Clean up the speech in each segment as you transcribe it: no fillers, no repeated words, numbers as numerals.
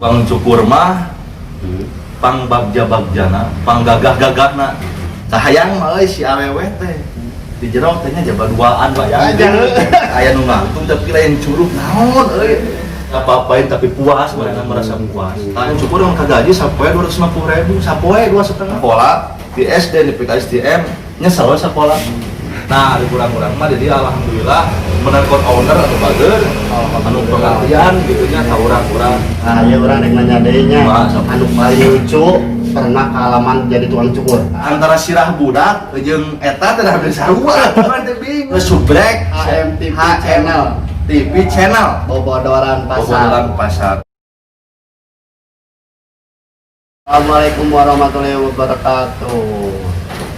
Tukang cukur mah pang bagja-bagjana, pang gagah-gagahna. Kahayang mah euy si awewe teh. Di jero teh nya jaba duaan, bayangkeun. Aya nu ngangtung tapi lain curug naon euy. Apa-apain tapi puas, mereka merasa puas. Tah, cukur yang kagaji sapoe 250 ribu, sapoe 2,5. Sekolah di SD, di PKSDM, nyesel we sekolah. Nah, di kurang-kurang mah jadi alhamdulillah menangkon owner atau bager anu pengertian gitu nya ka urang-urang. Nah, ya urang rek nanya deui nya. Wah, sok. Anu paling lucu pernah pengalaman jadi tukang cukur. Antara sirah budak jeung eta teh hampir sarua, cuman teh bingung. Subrek HMTV Channel. TV Channel. Bobodoran Pasar. Bobodoran Pasar. Assalamualaikum warahmatullahi wabarakatuh.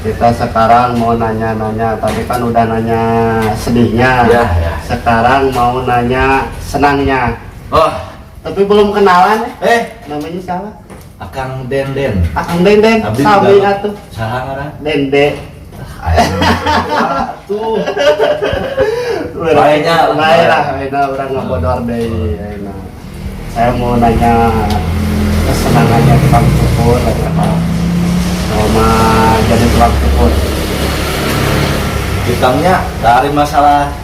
Kita sekarang mau nanya-nanya, tadi kan udah nanya sedihnya. Ya. Sekarang mau nanya senangnya. Oh, Tapi belum kenalan. Eh, Namanya siapa? Akang Denden. Akang Denden. Abdi Sami juga. atuh. Saha ngaran? Dende. Tuh. Lainnya. Lain lah, lainnya urang ngebodor deh. Ayeuna. Saya mau nanya kesenangannya tukang cukur apa? Sama jadi tukang cukur. Hitangnya dari masalah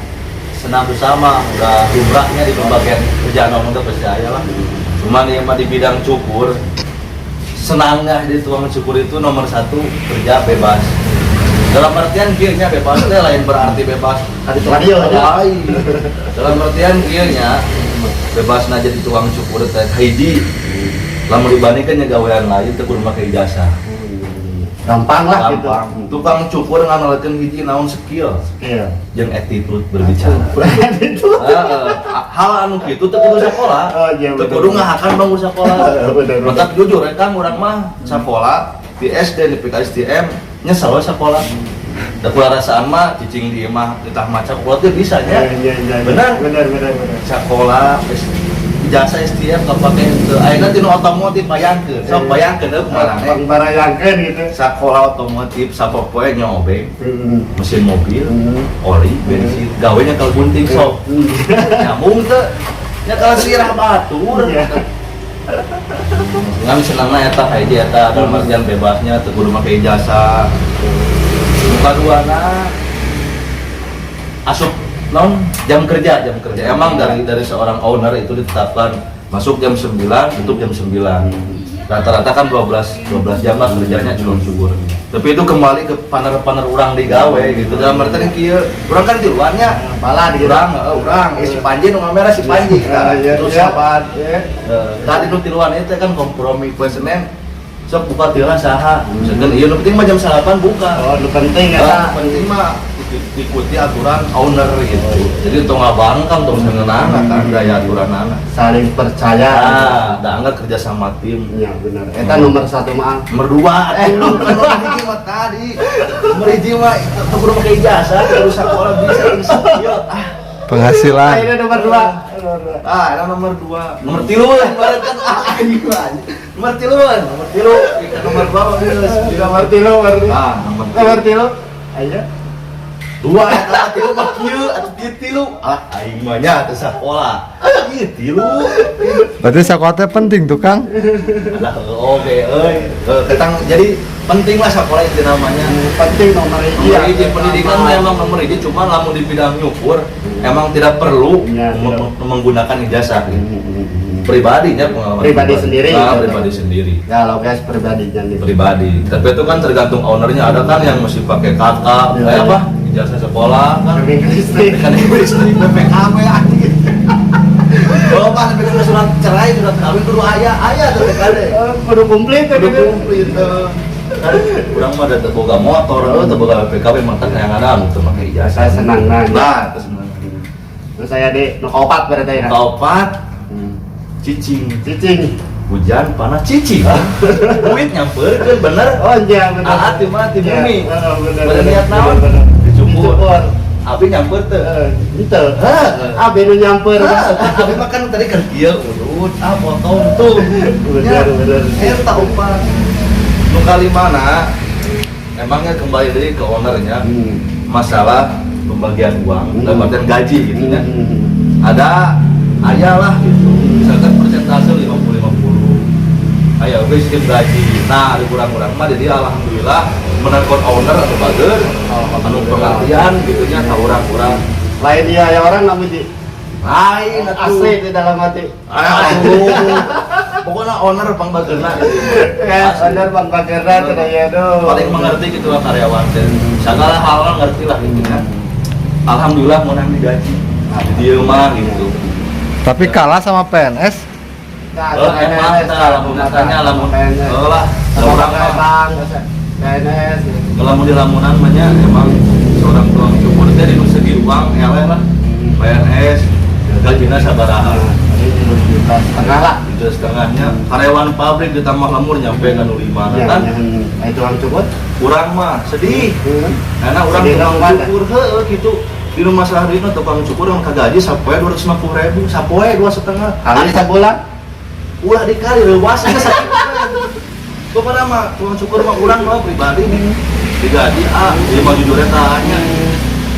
senang bersama udah lumrahnya di berbagai kerjaan orang udah percaya lah. Cuman yang mah di bidang cukur, senangnya di tukang cukur itu nomor satu kerja bebas. Dalam artian kieu nya, bebas teh lain berarti bebas Tadi radio aja. Lain. Dalam artian kieu nya, bebas na jadi tukang cukur teh hiji lamun dibandingkan nya gawean lain teu kudu make ijazah. Gampang lah gitu. Gampang. Tukang cukur ngandelkeun hiji naon, skill Skill. Jeung attitude berbicara. Itu. Heeh. Hal anu kitu teu kudu sekolah. Oh, iya, Teu bener. kudu ngahakan bangku sekolah. Bener. Matak jujur ya kan, urang mah sekolah di SD, di PKSDM, nyesel we sekolah. Da rasaan mah cicing di imah ditah maca kula teh bisa nya. Iya. Bener? Bener. Sekolah ijazah STM kapake henteu. Ayeuna tinu otomotif, bayangkeun. Sok bayangkeun euy kumaha. Bang barayangkeun gitu. Sekolah otomotif sapopoe nyobeng mesin mobil, oli, bensin, gawenya kalau gunting sok. Nyambung teu? Nya kalau sirah batur. Iya. Ngan senangna eta hiji eta, dalam artian bebasnya teu kudu make ijazah. Nu kaduana asup non jam kerja, jam kerja. Emang dari seorang owner itu ditetapkan masuk jam 9, tutup jam 9. Rata-rata kan 12 12 jam lah kerjanya cuma syukur. Tapi itu kembali ke paner-paner urang digawe gitu. Dalam artian kieu, urang kan di luarnya Balad gitu. Urang, heeh, urang, si Panji nu ngamera si Panji Ah, iya, terus iya. sahabat. Iya. Tadi nu tiluan itu kan kompromi poe Senin sok buka tila saha. Misalkan ieu nu penting mah jam 9 buka. Oh, nu penting Nah, eta. Penting mah ikuti aturan owner gitu. Jadi tong ngabangkang, tong sengenana kan gaya aturan anak. Saling percaya. Ah, da anggar kerja sama tim. Iya, benar. Eta nomor satu mah. Nomor dua, atuh kan nomor hiji mah tadi. Nomor hiji mah teu kudu make ijazah, teu kudu sakola bisa jeung skill. Ah, Penghasilan. Ini nomor dua. Nomor dua. Ah, ini nomor dua. Nomor tilu kemarin kan ah, anjing mah. Nomor tiluan, nomor tilu, nomor dua mah geus. Nomor tilu berarti. Ah, nomor tilu. Nomor tilu. Ayo. Dua eta tilu mah kieu atuh kieu tilu. Ah, aing mah nya teu sakola. Ieu tilu. Berarti sekolah teh penting tuh, Kang. Alah, oke euy. Ketang jadi penting lah sekolah itu namanya. Penting nomor hiji. Nomor hiji pendidikan mah emang nomor hiji, cuma lamun di bidang nyukur emang tidak perlu Iya, tidak. menggunakan ijazah gitu. Pribadinya pengalaman Pribadi sendiri. Nah, pribadi sendiri. Ya, lo guys, pribadinya nih. Pribadi. Tapi itu kan tergantung ownernya. Ada kan yang mesti pakai KK, Iya, kayak iya. apa? Ijazah sekolah kan. Rekening listrik. Rekening listrik, BPKB anjing. Oh, Pak, BPKB surat cerai, surat kawin kudu aya, aya tuh BPKB. Oh, kudu komplit Kudu gitu. komplit tuh. Kan urang mah ada teu boga motor, euy teu boga BPKB mah yang ada anu teu make ijazah. Saya senang nah. Nah, itu senang. Terus saya di nu kaopat berarti ya. Kaopat cicing. Cicing. Hujan panas cicing. Duit nyamperkeun bener. Oh iya bener. Aa ti mana, ti Iya, bumi. oh, bener. Bener Bener, niat naon? bener. Dicukur. Dicukur. Abi nyamper teu? Eh, henteu. Heeh. Abi nu nyamper. Heuh, abi mah kan tadi kan kieu urut, ah potong tuh. Bener, Ya, bener. eta upah. Nu kalimana emangnya kembali deui ke ownernya masalah pembagian uang dalam artian gaji gitu ya. Ada aya lah gitu. Misalkan persentase 50 50. Oke, sistem gaji. Nah, di kurang-kurang mah jadi alhamdulillah menangkon owner atau bager anu pengertian gitu nya ka urang-urang. Lain dia ya orang namun di Lain atuh. Asli di dalam hati. Aduh. Pokoknya owner pang bagerna gitu. Ya, Asli. owner pang bagerna cenah ya aduh. Paling mengerti gitu lah karyawan teh. Segala hal ngerti lah gitu kan. Alhamdulillah menang digaji. Di dieu mah gitu. Tapi kalah sama PNS. Nah, Oh, emang kita lamun katanya lamun PNS. oh lah, Sama orang mah bank, PNS. Kalau mau dilamunan banyak emang seorang tukang cukur teh di segi uang eleh lah. PNS gajinya sabaraha? Ini 3,5 juta lah. Juta setengahnya. Karyawan pabrik ditambah lembur nyampe kan 5 Ya, kan. yang itu orang cukur. Urang mah sedih. Karena urang Sedih tukang dong, Pak. cukur heueuh gitu. Di rumah masalah duit mah tukang cukur yang kagaji sapoe 250 ribu, sapoe 2,5. Kali sebulan. Ulah dikali leuwas geus sakit. Pokoknya mah tukang cukur mah urang mah pribadi nih digaji ah 5 juta nya,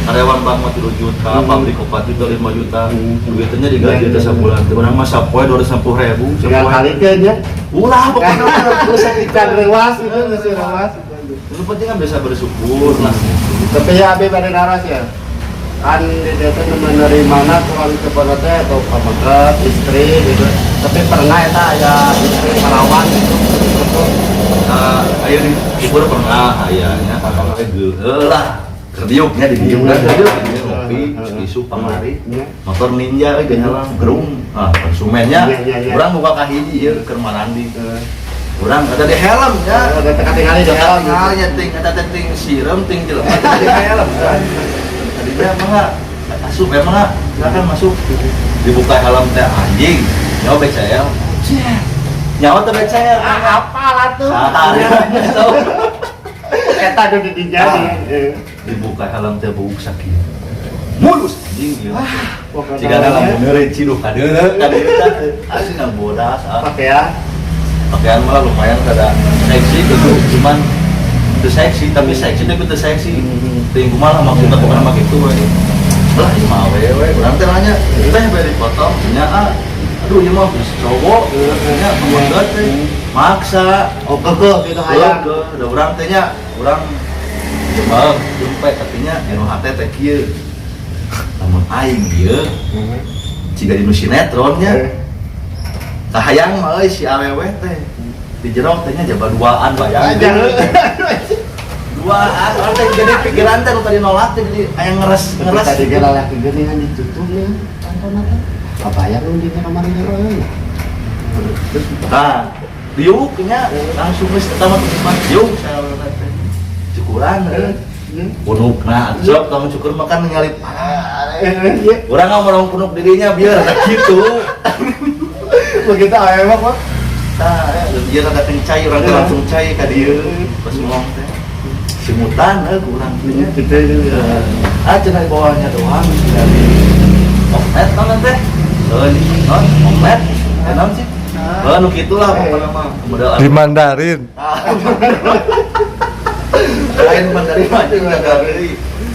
karyawan bank mah 3 juta, pabrik 4 juta, 5 juta, duitnya digaji teh sabulan teh. Urang mah sapoe 250 ribu Tinggal sapoe. kali ke nya. Ulah pokoknya mah geus sakit. Ikan rewas itu geus rewas. Yang penting kan bisa bersyukur lah. Tapi ya abi pada naras ya. Kan di dia teh menerima tukang cukur teh atau pameget istri gitu. Tapi pernah eta aya istri perawan gitu. Nah, aya di cukur pernah ayahnya kakak teh geuleuh lah. Kerdiuknya di dieu kan kerdiuk ngopi, isu pamari. Motor Ninja we gaya gerung. Ah, konsumennya Iya. urang buka kahiji ieu keur marandi. Urang ada di helm ya. Ada teka tingali di helm. Tinggalnya ting eta teh ting sireum ting jelema teh di helm kan. Tadinya mah asup ya mah silakan masuk. Dibuka helm teh anjing. Nyawa BCL. Nyawa teh BCL. Ah, apa lah tuh? Eta tuh di dinya. Ah. Dibuka helm teh buuk sakit. Mulus anjing ieu. Jika lamun neureut ciduh kadeuleu kadeuleu teh. Asli nang bodas ah. Pakaian. Pakaian malah lumayan kada seksi gitu, cuman itu seksi tapi seksi tapi itu seksi. Ting kumaha maksudnya, pokoknya mah gitu we. Lah ieu mah awewe urang teh nanya teh bari dipotong nya ah. Aduh, ieu mah geus cowok nya, pameget teh maksa. Oh, kekeh gitu hayang. Heueuh, da urang teh nya urang jembe jempe tapi nya anu hate teh kieu. Lamun aing ieu jiga dinu sinetron nya. Kahayang mah euy si awewe teh di jero teh nya jaba duaan bayangkeun. Duaan orang teh jadi pikiran teh nu tadi nolak teh jadi aya ngeres Tapi ngeres. Tadi ge lalaki geuningan ditutup nih kantona teh. Kabayang nu di kamar jero euy. Terus nah diuk nya langsung geus eta mah mah diuk saya teh cukuran euy. Punukna sok tong cukur mah kan nyalip. Urang nggak mau punuk dirinya biar ada gitu. Begitu aya mah kok. Nah, dia rada kencai, urang teh langsung cai ka dieu pas ngomong teh. Simutan euy kurang teh nya. Gitu ya. Ah, cenah di bawahnya doang dari omlet naon teh? Heuh, non omlet. Eh, naon sih? Heuh, nu kitu lah pokoknya mah. Modal Di Mandarin. Ah. Lain Mandarin mah jeung dari.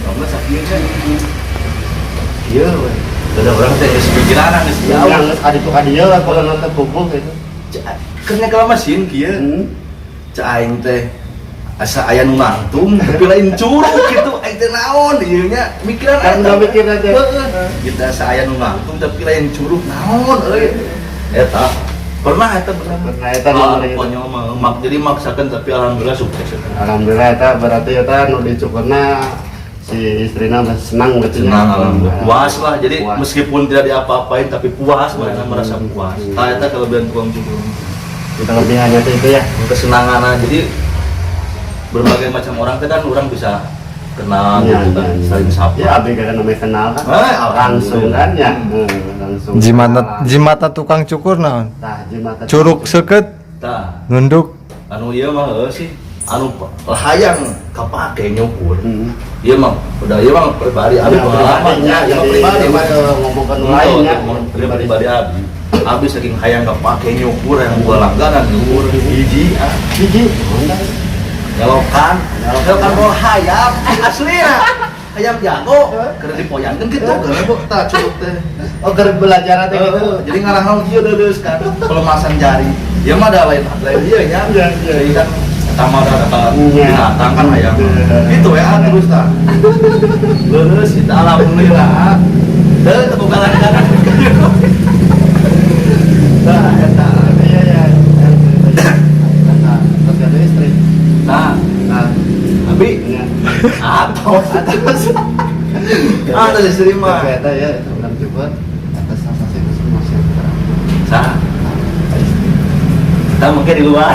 Omlet sakieu nya. Ieu we. Ada orang teh geus pikiran geus jauh. Yang geus kaditu ka dieu lah kalau nonton pupuh gitu. Keur nyekel mesin kieu. Cek aing teh asa aya nu nangtung tapi lain curug gitu, aing teh naon ieu nya mikiran Kan aing udah teh. mikir aja. Heeh. Kita asa aya nu nangtung tapi lain curug naon euy eta pernah eta pernah. Pernah eta Ah, nomor itu. pokoknya mah mak jadi maksakan tapi alhamdulillah sukses eta. Alhamdulillah eta berarti eta nu dicukurna si istrina udah senang berarti. Senang, alhamdulillah, puas lah jadi. Puas. Meskipun tidak diapa-apain tapi puas, mereka merasa puas. Nah, eta kelebihan tukang cukur. Kelebihannya tuh itu ya. Kesenangan, jadi berbagai macam orang teh kan orang bisa kenal Iya, gitu kan, iya. saling sapa. Ya abi kan namanya kenal kan. Eh, langsung kan ya. Langsung. Jimata kenal. Jimata tukang cukur naon? Tah jimata. Curug seukeut Tah, nunduk. Anu ieu mah heueuh sih anu hayang kapake nyukur. Ieu mah udah ieu mah pribadi abi Ya, pengalaman pribadinya, ya, ieu mah jadi pribadi. mah ngomongkeun lain ya. Pribadi pribadi abi. Abi saking hayang kapake nyukur yang gua langganan nyukur hiji ah. Hiji. Honda. Nyelokan, nyelokan bol hayam asli ya. Hayam jago, keur dipoyangkeun kitu, keur tah curug teh. Oh, keur belajar teh gitu. Heeh, jadi ngarah naon kieu deudeus kan, pelemasan jari. Ya mah ada lain lain dia nya. Iya. Jadi kan eta mah ada kata binatang kan hayang. Itu ya terus tah. Lulus itu alhamdulillah. Teu teu boga langganan. Tah eta. Iya. Terus ada istri. Nah, Nah, abi iya. atos atos. Ah, tadi istri mah. Tapi eta ya, urang coba atas sasasi itu semua sih. Sah. Kita mungkin di luar.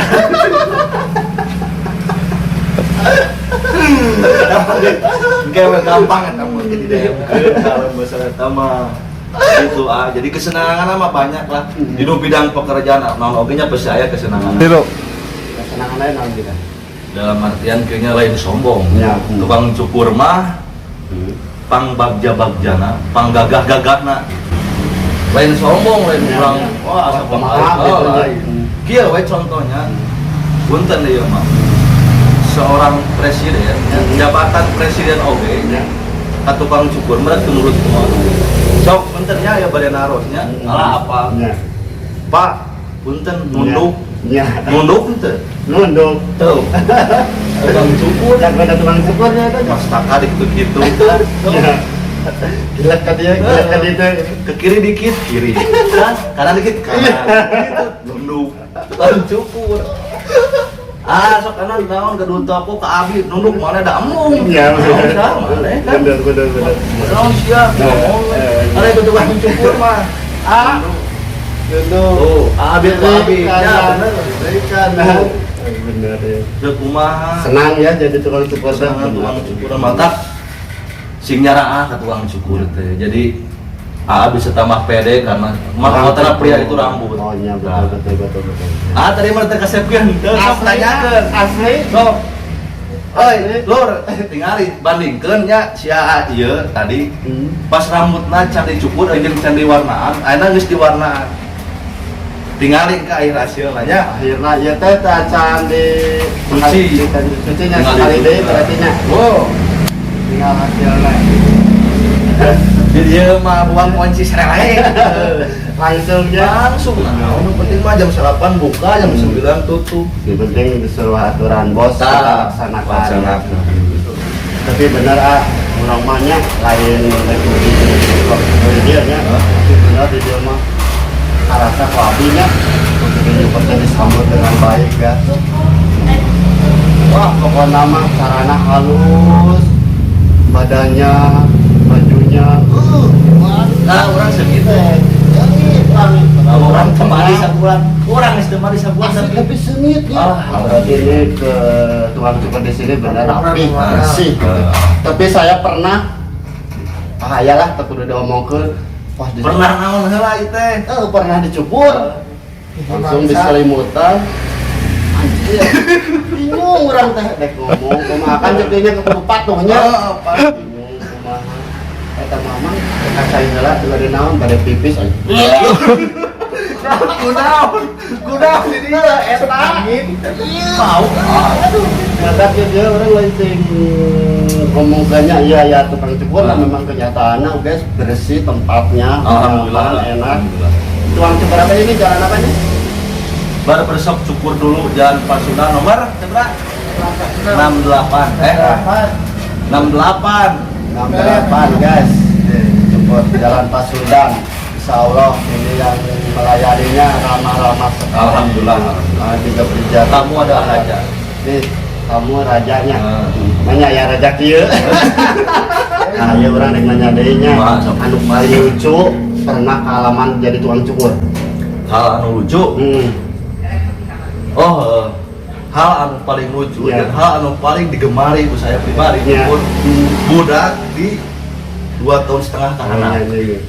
Mungkin gampang eta mungkin di DM kalau masalah eta mah. Itu ah, jadi kesenangan mah banyak lah. Di bidang pekerjaan naon oge nya pasti aya kesenangan. Tilu. Kesenangan lain naon gitu. Dalam artian kayaknya lain sombong. Ya. Tukang cukur mah pang bagja-bagjana, pang gagah-gagahna. Lain sombong, lain kurang wah asa Kumaha kumaha gitu oh, nya. lain. Kieu we contohnya. Punten deui mah. Seorang presiden, jabatan presiden oge, ka tukang cukur mah nurut kumaha. Sok punten nya ya bade narosnya, alah apa? Pak, punten nunduk. Nunduk henteu? Nunduk. Tuh. Tukang cukur. Yang ada tukang cukurnya itu. Mastaka gitu-gitu kan. Ya. Gila kan dia, gila kan itu. Ke kiri dikit, kiri. Kan? Kanan dikit, kanan. Gitu. Nunduk. Tukang cukur. Ah, sok kanan naon ke duta aku ke abi nunduk mana da embung. Iya, Naon sah, mana kan. Bener. Naon sia, ngomong. Ada itu tukang cukur mah. Ah. Nunduk. Tuh, abi tuh abi. Ya, bener. Kiri kanan. Bener ya. Udah kumaha. Senang ya jadi tukang cukur dah. Senang tukang cukur mata sing nyaraah ka tukang cukur teh. Jadi Aa bisa tambah pede karena mahkota pria itu rambut. Oh iya, betul Nah. betul. Ah tadi mah teh kasepkeun, teu sok tanyakeun. Asli. Sok. Oi, lur, tingali bandingkeun nya si Aa ieu tadi pas rambutna can dicukur jeung can diwarnaan, ayeuna geus diwarnaan. Tingali ka akhir hasilna nya. Akhirnya ya teh teh acan di Cuci. Cucinya Tingali sekali deui juga. Berarti nya. Wow. Tinggal hasilnya. Jadi ieu mah buang kunci serelek. Langsung ya. Langsung nah, nu penting mah jam 8 buka, jam 9 tutup. Yang penting disuruh aturan bos Tah, kita laksanakan. Laksanakan. Tapi bener ah, urang mah nya lain lain di dia nya. Tapi bener di dia mah karasa ku abi nya. Begitu nyukurnya disambut dengan baik ya. Wah, pokoknya mah carana halus, badannya, bajunya, Nah, urang segitu. Nah, Urang kemari sabulan, urang geus teu mari sabulan Asli tapi tapi sengit ya. Ah. Berarti ini ke tukang cukur di sini benar rapi, bersih. Gitu. Tapi saya pernah, ah lah, tak udah diomongkeun. Pas di Pernah naon heula ieu teh? Eh, pernah dicukur. Langsung diselimutan. Anjir. Bingung urang teh dek ngomong kumaha kan cek dinya kudu patuhnya. Oh, apa? Bingung kumaha. Eta mamang teh cai heula teu bade naon bade pipis. Kunaon? Kunaon di dieu eta? Angin. Mau. Aduh, mata dia orang lain sing ngomong banyak iya ya tukang cukur lah memang kenyataannya guys bersih tempatnya, Alhamdulillah, nyaman, enak. Alhamdulillah. Tukang cukur apa ini, jalan apa nih? Barbershop cukur dulu Jalan Pasundan nomor berapa? 68 eh 68. 68 guys. Nih, cukur Jalan Pasundan. Insya Allah ini yang melayaninya ramah-ramah sekali. Alhamdulillah. Nah, juga berjalan. Tamu ada raja. Nih, kamu rajanya. Hmm. Nanya ya raja kieu. Nah, ya urang rek nanya deui nya. Wah, sok. Anu paling lucu pernah pengalaman jadi tukang cukur. Hal anu lucu. Oh, hal anu paling lucu dan hal anu paling digemari ku saya pribadi pun budak di 2,5 tahun tahanan. Iya.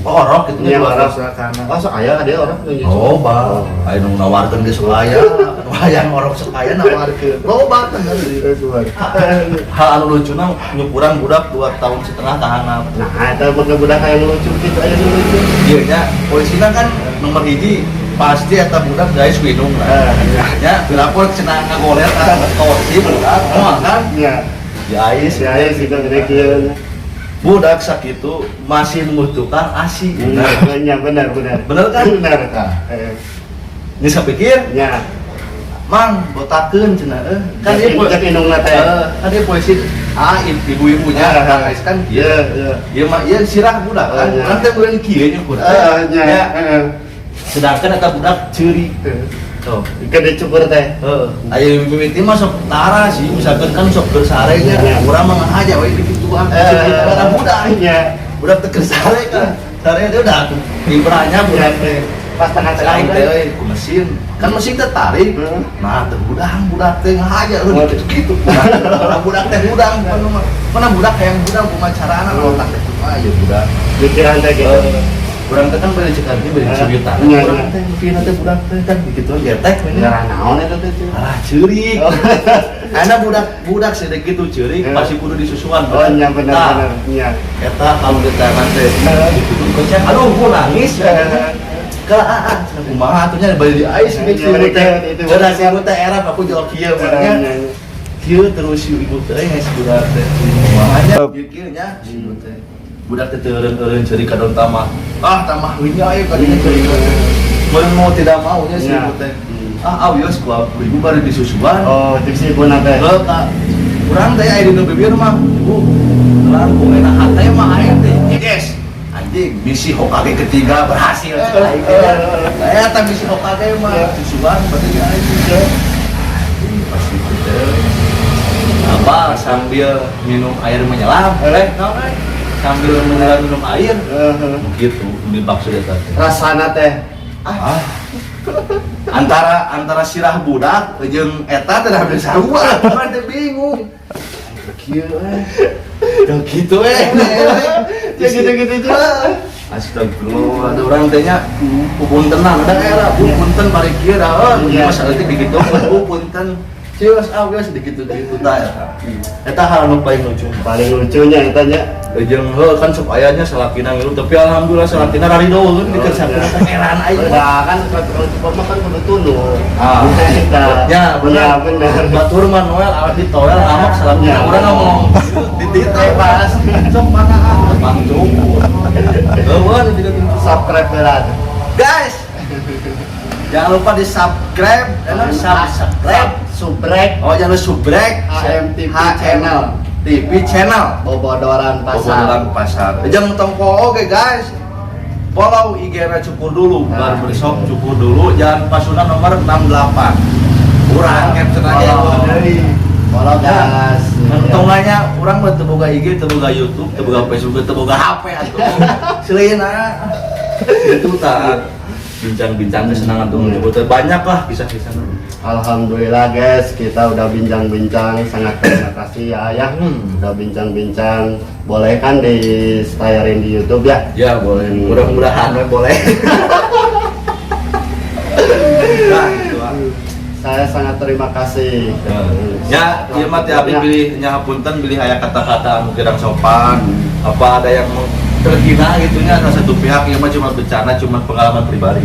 Orok gitu Iya, nya, dua orok. tahun. Oh, sok aya dia orok nu nyucu. Oh, ba, aya nu nawarkeun geus aya, anu hayang orok sok aya nawarkeun. Loba kan. Hal anu lucuna nyukuran budak 2,5 tahun tahanan. Nah, eta budak yang lucu gitu aya nu lucu. Iya nya, polisina kan nomor hiji pasti eta budak guys minum lah. Eh, iya. Ya, dilapor cenah ngagoler ka kursi budak, moal kan? Iya. Jais, Si aya sih gede kieu. Budak sakitu masih membutuhkan ASI. Benar, benar, benar. Bener kan? Benar. Nah. Eh, Geus pikir, Nya. Mang, botakeun cenah eh. Kan ieu Cek indungna teh. Eh, kan dia polisi ah ibu-ibunya Kang Ais kan kieu. Iya, iya. Ieu mah ieu sirah budak kan. Oh, iya. Urang teh meureun kieu nyukur teh. Heeh, nya. Ya. Heeh. Sedangkan eta budak ceurik. Tuh. Gede cukur teh. Heeh. Aya mimiti mah sok tara sih, misalkan kan sok keur sare nya. Iya. Urang mah ngahaja we di kituan. Ceurik eta budak. Iya. Budak teh keur sare kan. Sare teh udah ibrahnya budak teh. Pas tengah-tengah Aing teh euy ku mesin. Kan mesin teh tarik. Heeh. Nah, teh hudang budak teh ngahaja lu gitu gitu. Budak budak teh hudang mana mah. Mana budak hayang hudang kumaha carana otak teh kumaha ya budak. Pikiran teh gitu. Eh, urang teh kan bari ceuk bari curiutan. Iya, Urang iya. teh pina teh budak teh kan gitu getek we nya. Ngarah naon eta teh? Cuy? Ah, ceurik. Oh. Ana budak budak sedek gitu ceurik Eh. pasti kudu disusuan. Oh, nya bener Tah, bener. Nya. eta kamu ditahan teh. Gitu kocak. Aduh, gua nangis. Eh. Ke ah, ah, cenah kumaha atuh nya bari di ais Iya, gitu bari teh. itu. Cenah si ibu teh era aku jauh kieu Iya, nya. Kieu terus si ibu teh geus budak teh. Kumaha nya kieu kieu nya si ibu teh. Budak teh teu eureun-eureun ceurik kadon tamah. Ah, tamah heunya aya kadinya ceurik. Mun mau tidak mau nya si Iya. ibu teh. Ah, ah wios ku ibu bari disusuan. Oh, cek si ibuna teh. Heuh, ka urang teh aya dina bibir mah, ibu. Langkung enak hate mah aing teh. Yes. Anjing, misi Hokage ketiga berhasil. Aing teh. Eta misi Hokage mah susuan berarti di aing teh. Anjing, pasti teh. Apa sambil minum air menyelam, eh, naon eh? Sambil menyelam minum air, Heeh. begitu dimaksud eta teh. Rasana teh. Ah. Antara antara sirah budak jeung eta teh hampir sarua, urang teh bingung. Kieu eh. Tuh gitu eh. Ya gitu-gitu juga. Astagfirullah, ada orang teh nya puntenan, ada era bu punten bari kieu dah, oh, Iya. masalah teh begitu, bu punten. Cios ah geus dikitu-kitu tah eta. Eta hal anu paling lucu. Paling lucunya eta nya. Jeung heuh kan sok aya nya salakina ngilu, tapi alhamdulillah salakina raridoeun dikerjakeun teh heran aing mah. Udah kan kalau cukup mah kan kudu tunduk. Ah, Eta. ya benar. Ya benar. Batur mah Noel awet di toel amak salakina Ya. urang ngomong di titik Pas. Sok mana ah pang cukur. Heueuh tidak tentu. Subscribe lah. Guys, jangan lupa di subscribe, subscribe. Subrek Oh, jangan lupa subrek HMTV channel. TV channel. Bobodoran Pasar. Bobodoran Pasar. Jangan tong poho oke guys. Follow IG-nya cukur dulu, Nah. barbershop cukur dulu, Jalan Pasundan nomor 68. Urang caption aja. Follow deui. Follow guys. Tong nanya, urang mah teu boga IG, teu boga YouTube, teu boga Facebook, teu boga HP atuh. Selain ah. Itu tak bincang-bincang kesenangan tuh menyebut banyak lah kisah-kisah. Alhamdulillah guys, kita udah bincang-bincang, sangat terima kasih ya ayah. Udah bincang-bincang, boleh kan di tayarin di YouTube ya? Ya boleh, mudah-mudahan we boleh. Nah, gitu ah. Saya sangat terima kasih. Ya, ieu mah teh abdi bilih nya hapunten bilih aya kata-kata anu kurang sopan, apa ada yang terhina gitu nya salah satu pihak, ieu mah cuma bercanda, cuma pengalaman pribadi.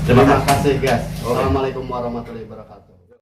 Terima Terima kasih. kasih guys. Oke. Assalamualaikum warahmatullahi wabarakatuh.